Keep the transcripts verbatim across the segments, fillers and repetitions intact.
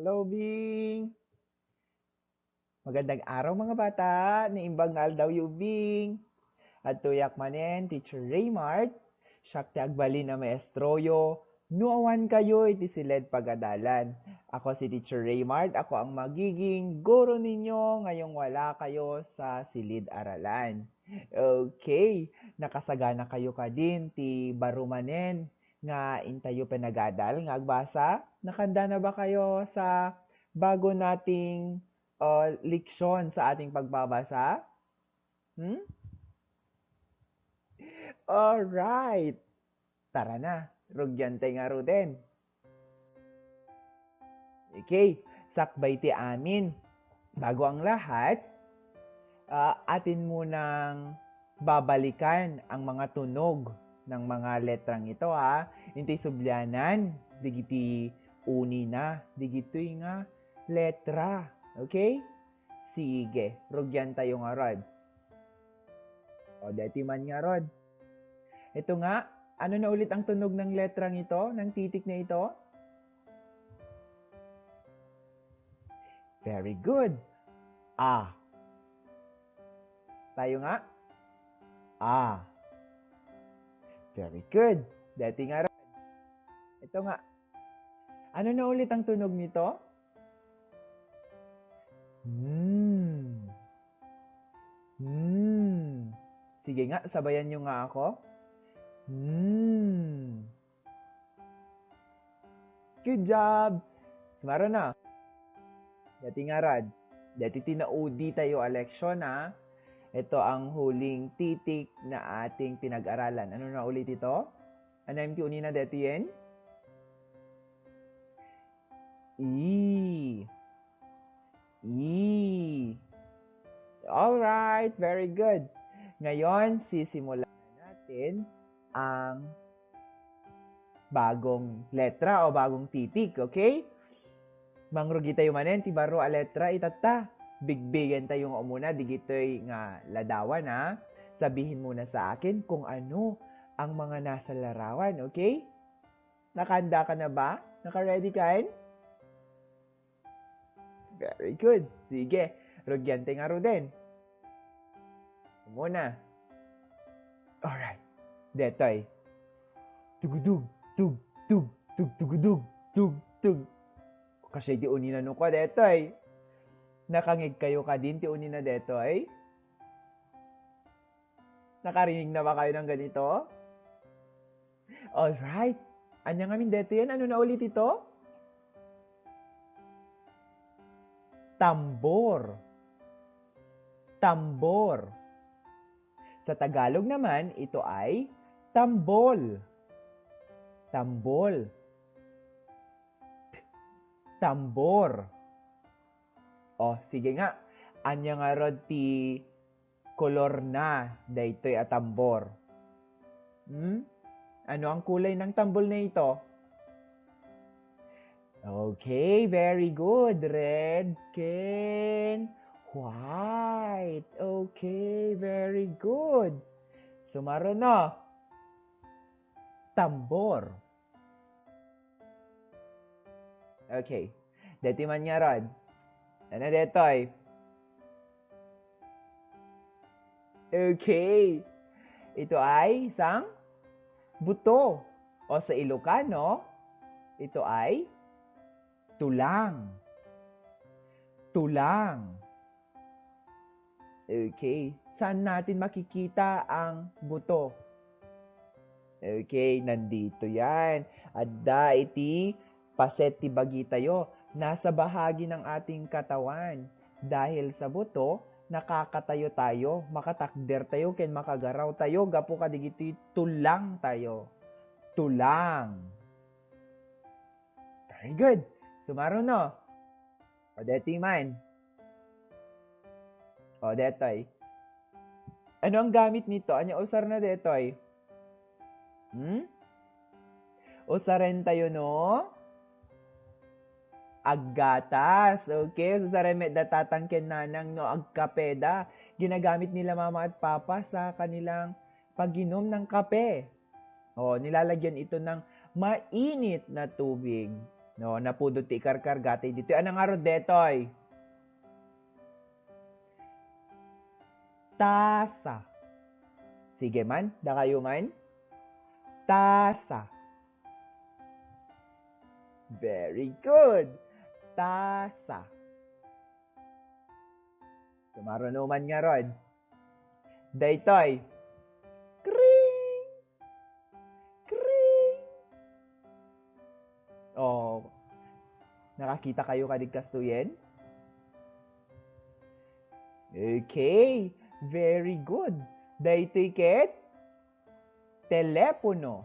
Hello, Bing! Magandang araw, mga bata! Naimbag nga aldawyo, Bing! Adtoyak manen, Teacher Raymart. Siak ti agbalin a maestroyo no awan kayo iti siled pagadalan. Ako si Teacher Raymart, ako ang magiging guro ninyo ngayong wala kayo sa silid aralan. Okay, nakasagana kayo kadin ti baro manen nga intayo panagadal nga agbasa? Nakanda na ba kayo sa bago nating, uh, leksyon sa ating pagbabasa? Hmm? Alright. Tara na, rugyan tay ngaruden. Okay, sakbay ti amin. Bago ang lahat, ah, atin munang babalikan ang mga tunog ng mga letrang ito, ha. Intay sublianan, digiti unina, digitoy nga letra. Okay? Sige, rugyan tayo ngarud. O, deti man ngarud. Ito nga, ano na ulit ang tunog ng letrang ito, ng titik na ito? Very good. A. Tayo nga. A. Very good. Deti nga. Ito nga. Ano na ulit ang tunog nito? Hmm. Hmm. Sige nga, sabayan nyo nga ako. Hmm. Good job! Sumaruno. Deti ngarud. Deti ti naudi tayo a leksyon, ha. Ito ang huling titik na ating pinag-aralan. Ano na ulit ito? Ano yung ti unina deti yen? E. E. Alright, very good. Ngayon, sisimulan na natin ang bagong letra o bagong titik, okay? Mangrugi tayo manen ti baro a letra itatta. Bigbigen tayo nga umuna digitoy nga ladawan, ha? Sabihin muna sa akin kung ano ang mga nasa larawan, okay? Nakahanda ka na ba? Naka-ready ka? Very good. Sige, rugyan tay ngaruden. Muna. Alright. Detoy. Tugudug, tug, tug, tug, tugudug, tug, tug. Kasi ti unina no ko detoy. Nakangeg kayo kadin ti unina detoy? Nakarinig na ba kayo ng ganito? Alright. Anya ngamin detoy yan? Ano na ulit ito? Tambor. Tambor. Sa Tagalog naman, ito ay tambol. Tambol. Tambor. O, sige nga. Anya ngarud ti kolor na daytoy a tambor? Hmm? Ano ang kulay ng tambol na ito? Okay, very good. Red ken white. Okay, very good. Sumaruno. Tambor. Okay. Deti man ngarud. Ano detoy? Okay. Ito ay isang buto. O sa Ilocano, ito ay tulang. Tulang. Okay. Saan natin makikita ang buto? Okay, nandito yan. Adda iti paset ti bagitayo. Nasa bahagi ng ating katawan. Dahil sa buto, nakakatayo tayo, makatakder tayo, ken makagaraw tayo, gapu kadigiti tulang tayo. Tulang. Very good. Sumaruno. O, deti man. O, detoy. Ano ang gamit nito? Anya usar na detoy? Hmm? Usaren tayo, no? Aggatas. Okay, usaren met da tatang ken nanang, no? Agkape da. Ginagamit nila mama at papa sa kanilang pag-inom ng kape. O, nilalagyan ito ng mainit na tubig. No, napudot ti ikarkarga ti ditoy. Ania ngarud detoy? Tasa. Sige man, dakayo man. Tasa. Very good. Tasa. Sumaruno man ngarud. Daytoy. Kring! Kring! Oh, nakakita kayo kadi kastoyen? Okay, very good. Daytoy ket telepono.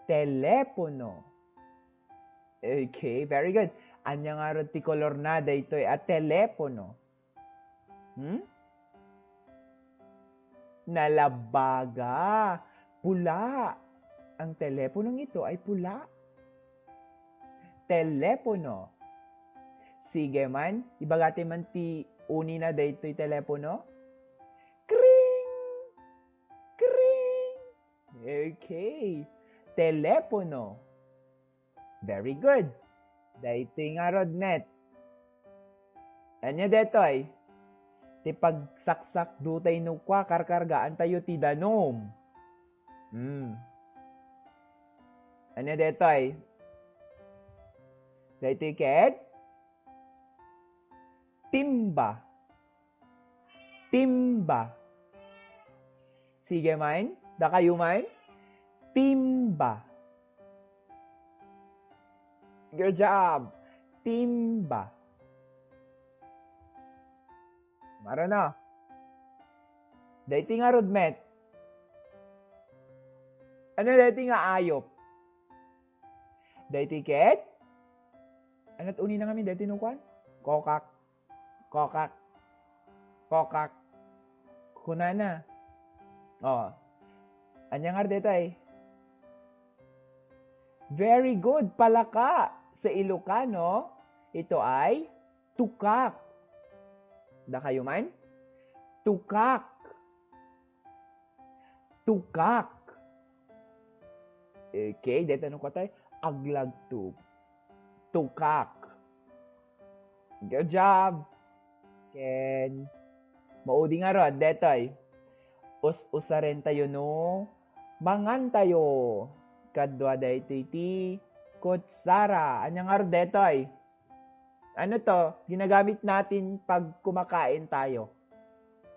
Telepono. Okay, very good. Ania ngarud ti kolor na daytoy a telepono? Hmm? Nalabaga. Pula. Ang teleponong ito ay pula. Telepono. Sige man, ibagati man ti uni na daytoy telepono. Kring! Kring! Okay. Telepono. Very good. Daytoy ngarud met. Ania detoy? Ti pagsaksakdo tayo no kua, karkargaantayo ti danum. Hmm. Ania detoy? Daytoy ket? Timba. Timba. Sige man. Dakayo man. Timba. Good job. Timba. Mara na. Daytoy ngarud met. Ania daytoy nga ayup? Daytoy ket? Ania ti uni na ngamin daytoy no kuan? Kokak. Kokak. Kokak. Kunana. Oh. Ania ngarud daytoy? Very good. Palaka. Sa Ilocano, ito ay tukak. Dakayo man? Tukak. Tukak. Okay, deta no kua tayo, aglagtug. Tukak. Good job. Ken, maudi ngarud, detoy. Us-usarentayo no mangantayo. Kadua daytoy ti kutsara. Ania ngarud detoy? Ano to? Ginagamit natin pag kumakain tayo.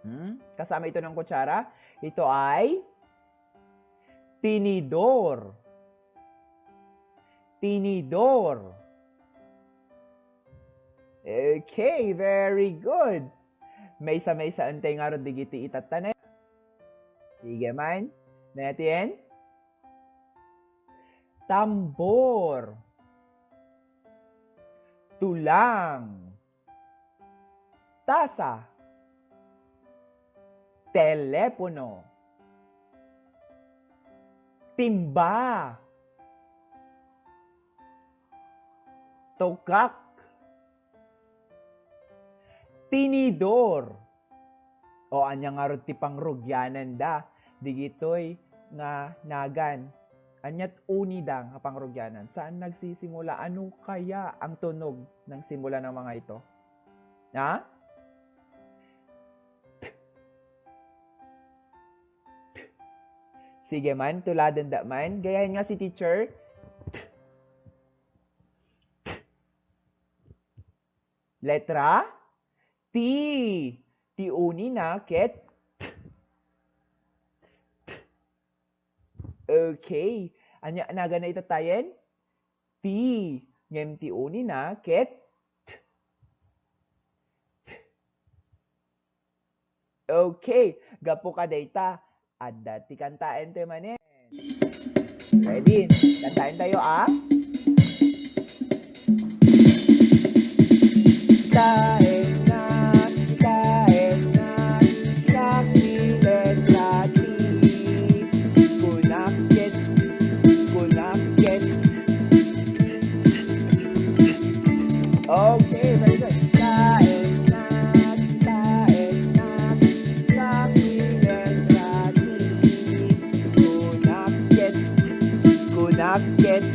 Hmm? Kasama ito ng kutsara. Ito ay tinidor. Tinidor. Okay, very good. Maysa-maysaentayo ngarud digiti itatta na. Sige man. Nayatien? Tambor. Tulang. Tasa. Telepono. Timba. Tukak. Tinidor. O, ania ngarud ti pangrugiananda digitoy nga nagan? Aniat unida nga pangrugianan? Saan nagsisimula? Ano kaya ang tunog ng simula ng mga ito? Ha? Sige man, tuladen da man. Gayahin nga si teacher. Letra T. Ti unina ket T. T. Okay. Ania, naganna itattayen? T. Ngem ti unina ket T. T. Okay, gapu kadayta, adda ti kantaentayo manen. Ready? Kantaentayo, a. Kaenna, kaenna, siak ti letra T. Kunak ket, kunak ket. Okay, very good. Kaenna, kaenna, siak ti letra T. Kunak ket, kunak ket.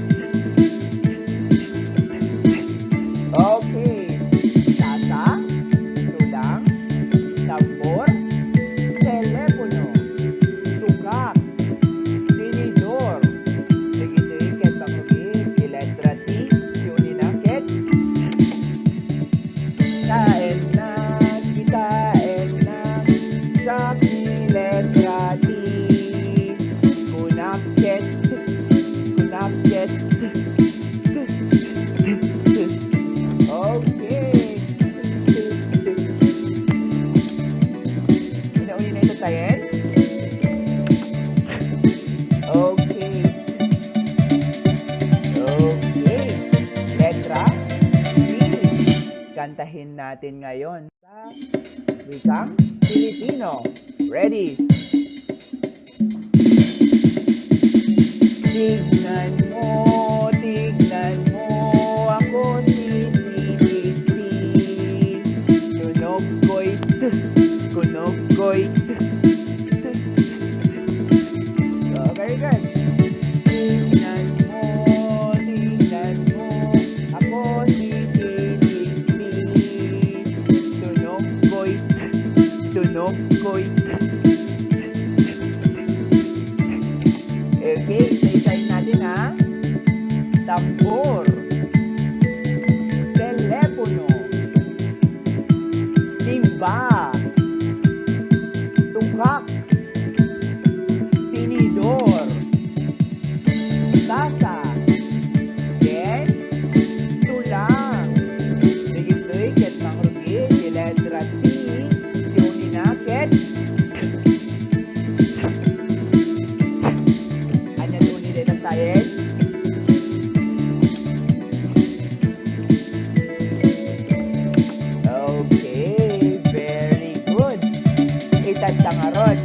Tahin natin ngayon sa wikang Filipino. Ready? Tignan mo, tignan mo, ako si Titi. Tunog ko'y t, tunog ko'y t. So, very good. Tignan mo, tignan mo, ako si Titi. Tunog ko'y t, tunog ko'y t. Okay, isa-isahin natin, ha. Tambor. Telepono. Timba. Tukak. Tinidor. Tasa. Ken tulang. Dagitoy ket mangrugi ti letra T. Ti unina ket Ania ti unina ita tayen? Okay, very good. Itatta ngarud.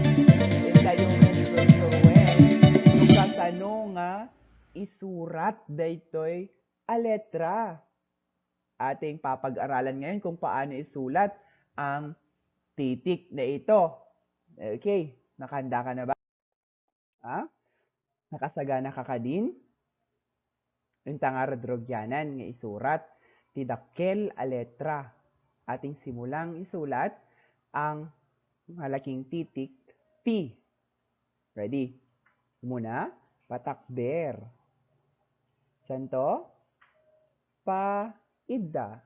Intayo nga ni Professor Wen no kasano nga isurat daytoy a letra. Ating papag-aralan ngayon kung paano isulat ang titik na ito. Okay, nakahanda ka na ba? Ha? Nakasagana ka kadin? Inta ngarud rugianan nga isurat ti dakkel a letra. Ating simulang isulat ang malaking titik P. Ready? Umuna, patakder. Santo? Paidda.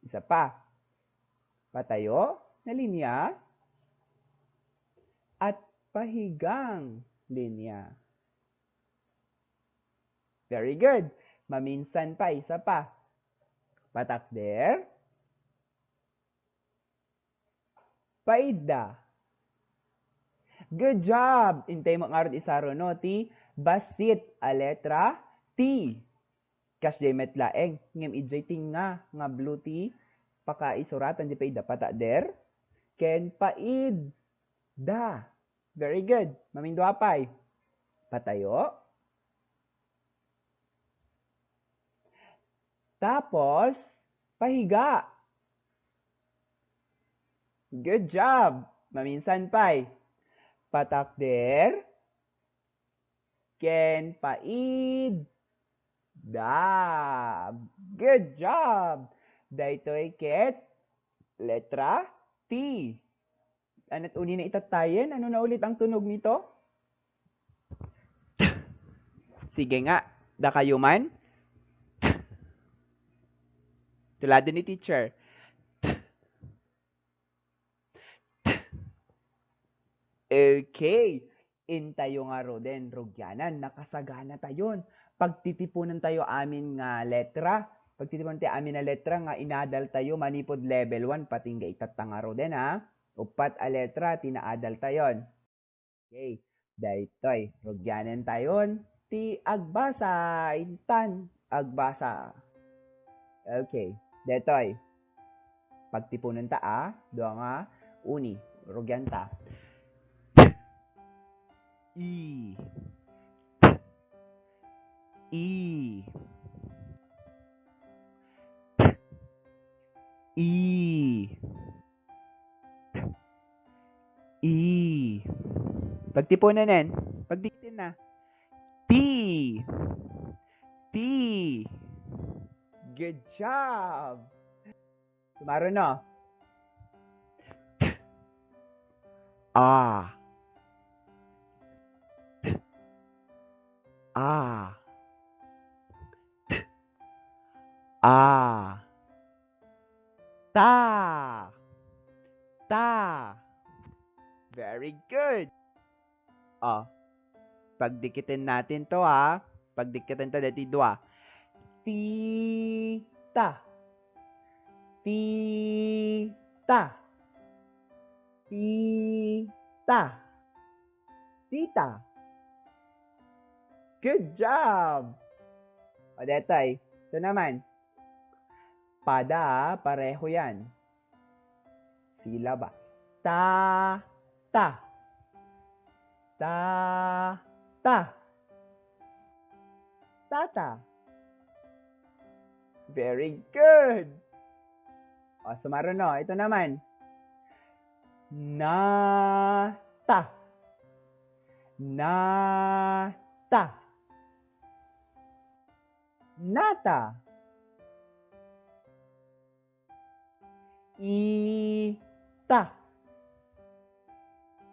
Isa pa. Patayo na linya at pahigang linya. Very good. Maminsan pa, isa pa. Patakder. Paidda. Good job! Intay mo ngarud isaro no ti bassit a letra T. Kasdiay met laeng, ngem idiay ti nga nga blue ti pakaisuratan ti paidda. Patakder ken paidda. Very good. Mamindua pay. Patayo. Tapos, pahiga. Good job! Maminsan pay. Patakder. Ken paidda. Good job! Daytoy ket letra T. Ania ti unina ita tayen? Ano na ulit ang tunog nito? Sige nga, dakayo man. Tuladen ni teacher. Okay. Intayo ngaruden, rugianan, nakasagana tayon. Pagtitipunan tayo amin nga letra. Pagtitipunan tayo amin a letra nga inadal tayo manipud level one, pati nga itatta ngaruden, ha. Uppat a letra ti naadal tayon. Okay. Daytoy, rugianan tayon ti agbasa. Intan, agbasa. Okay. Daytoy. Pagtipunen ta, a. Dua nga uni. Rugian ta. I. I. I. I. Pagtipunen, pagdikitinna. T. T. Good job. Sumaruno. A. A. A. Ta. Ta. Very good. O, pagdikitin natin to, ha. Pagdikitin ta dati dua. Tita. Tita. Tita. Tita. Good job! O, detoy. Ito naman. Pada, ah, pareho yan. Silaba. Ta, ta. Ta, ta. Tata. Very good. O, sumaruno. Ito naman. Nata. Nata. Nata. Ita.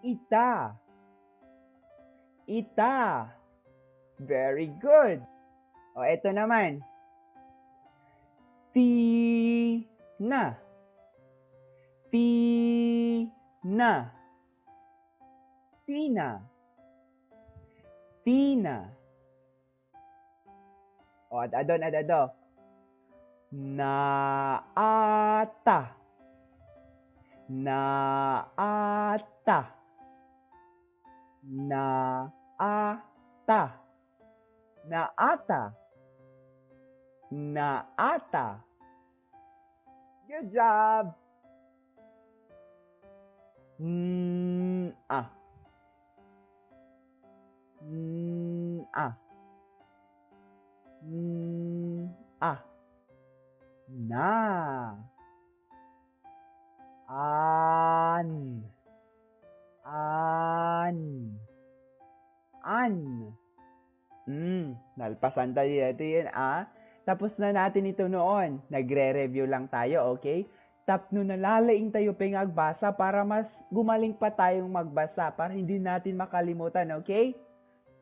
Ita. Ita. Very good. O, eto naman. Tina. Tina. Tina. Tina. O, ad-adon, ad-ado. Naata. Naata. Naata. Naata. Naata. Good job! N-a. N-a. N-a. Na. An. An. An. Hmm, nalpasan tayo dito yun, ah. Tapos na natin ito noon. Nagre-review lang tayo, okay? Tapno nalalaing tayo pa nga agbasa para mas gumaling pa tayong magbasa para hindi natin makalimutan, okay?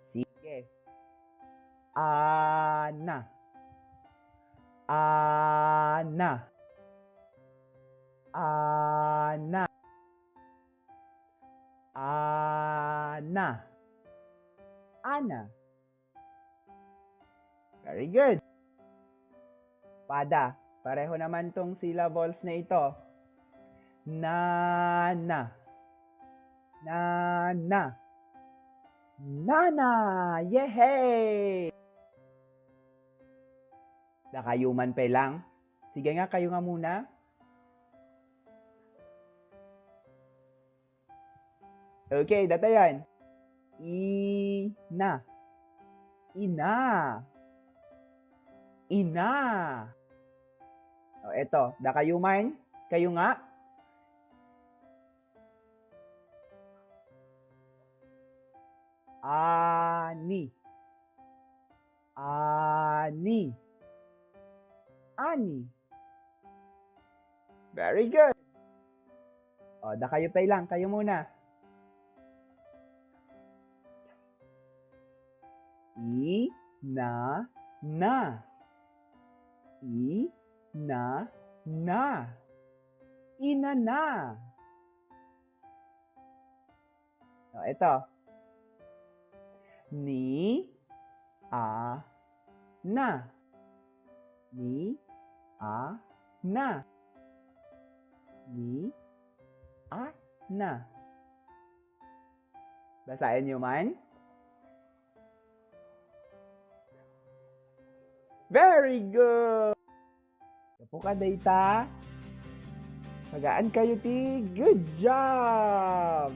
Sige. Ana. Ana. Ana. Ana. Ana. Very good. Pada, pareho naman tong syllables na ito. Nana. Nana. Nana! Yehey! Dakayo man pay lang. Sige nga, kayo nga muna. Okay, datayan. Ina. Ina. Ina. O, eto. Dakayo man. Kayo nga. Ani. Ani. Ani. Very good. O, dakayo pay lang. Kayo muna. I, na, na. I, na, na. Inana. O, ito. Ni, a, na. Ni, a, na. Ni, a, na. Basaen yo man. Very good! Gapu kadayta, tagaan kayo ti good job!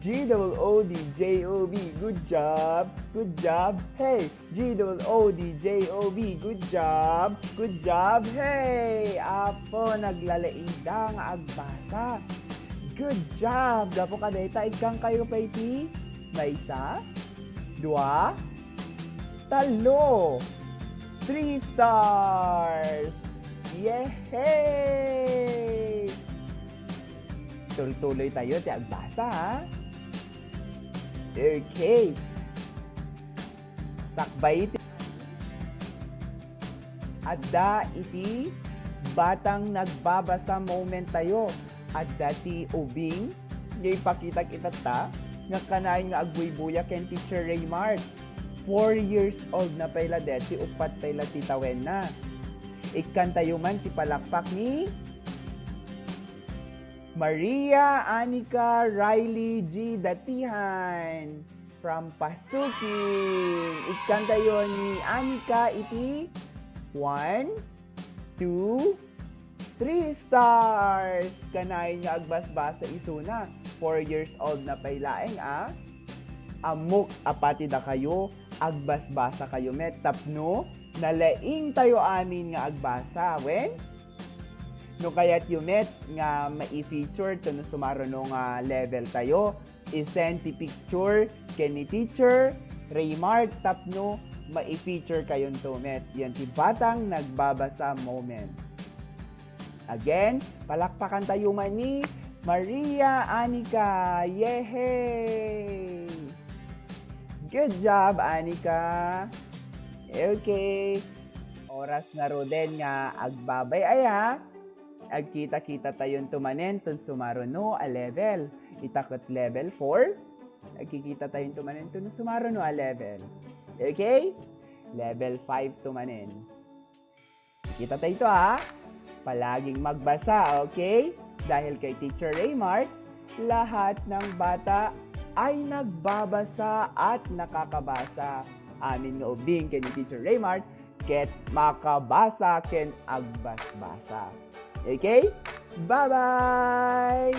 G O O D J O B, good job! Good job! Hey! G O O D J O B, good job! Good job! Hey! Apo, naglalaing da nga agbasa. Good job! Gapu kadayta, ikkan kayo pay ti maysa, dua, tallo. Three stars! Yehey! Tultuloy tayo ti agbasa, ha? Okay. Sakbay ti adda iti batang nagbabasa moment tayo. Adda ti ubing nga ipakitak itatta nga kanayon nga agbuybuya ken Teacher Raymart. Four years old na pay la deti, uppat pay la ti tawenna. Ikkan tayo man ti palakpak ni Maria Anika Riley G Datihan from Pasukin. Ikkan tayo ni Anika iti one, two, three stars. Kanayon nga agbasbasa isuna. Four years old na pay laeng a. Ammok a pati dakayo, agbasbasa kayo met tapno nalaing tayo amin nga agbasa. Wen? No kayatyo met nga mai-feature to no sumaruno nga level tayo, i-send ti picture ken ni Teacher Raymart tapno mai-feature kayonto met. Yan ti Batang Nagbabasa Moment. Again, palakpakan tayo man ni Maria Anika. Yehey! Good job, Anika. Okay. Oras ngaruden nga agbabay-ay, ha. Agkita-kita tayon to manen ton sumaruno a level. Ita ket level four. Agkikita tayon to manen ton sumaruno a level. Okay? Level five to manen. Kita tayo to, ha? Palaging magbasa, okay? Dahil kay Teacher Raymart, lahat ng bata ay nagbabasa at nakakabasa. Amin nga ubing ken ni Teacher Raymart, ket makabasa ken agbasbasa. Okay? Bye-bye!